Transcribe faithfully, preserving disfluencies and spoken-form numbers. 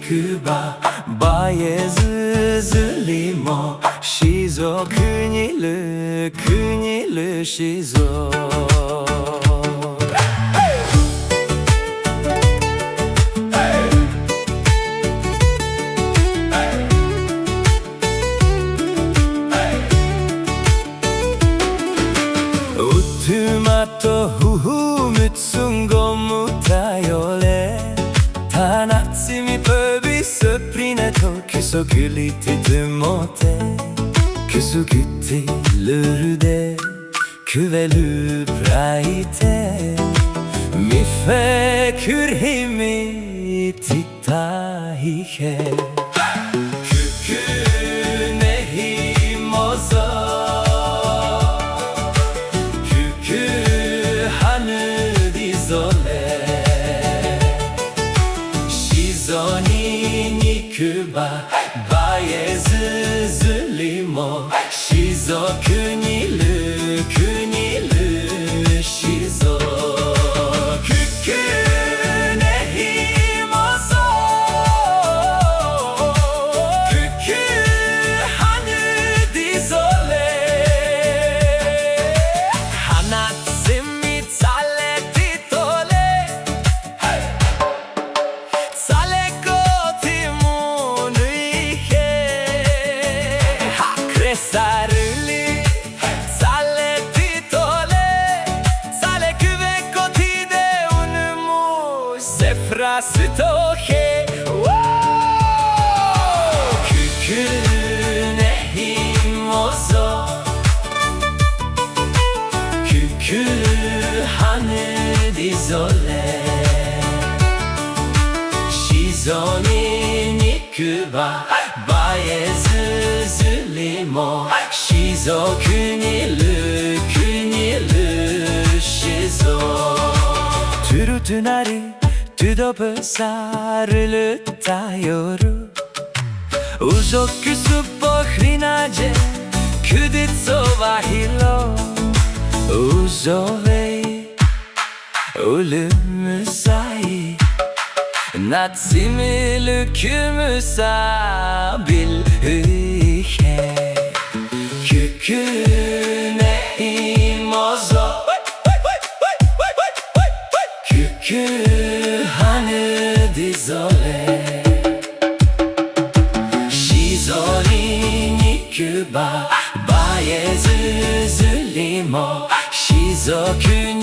Küba, baye zü zü limo, shizo künyi lü, künyi lü shizo. Utüma to huhu mütsungo mutayole. Thanatsi mi pöbi söprine to küso küliti tümote. Küso küti lürüde küvelü praite. Mi fe kürhimi titahihe. Küküne himozo. Kükü hanü dizole. Shizoni ni küba, baye zü zü limo. Shizo künyi lü, künyi lü shizo. Küküne himozo. Kükü hanü dizole. Hanatsimi tsale titole. Tsale koti münüihe. Hakre sarüli. Tsale titole. Tsale küve koti de unümu. Sefra sütohe. Wow! Küküne himozo. Kükü hanü dizole. Shizoni ni küba, baye zü zü limo. Shizo künyi lü, künyi lü shizo. Türü tünari, tüdopü sarülü tayoru. Uzo küsü pohrinace, küditso vahilo. Uzo ve ulümü sai, natsimi lükümü sa bilhühe. Küküne himozo. Kükü hanü dizole. Shizoni ni küba, baye zü zü limo. Shizo kü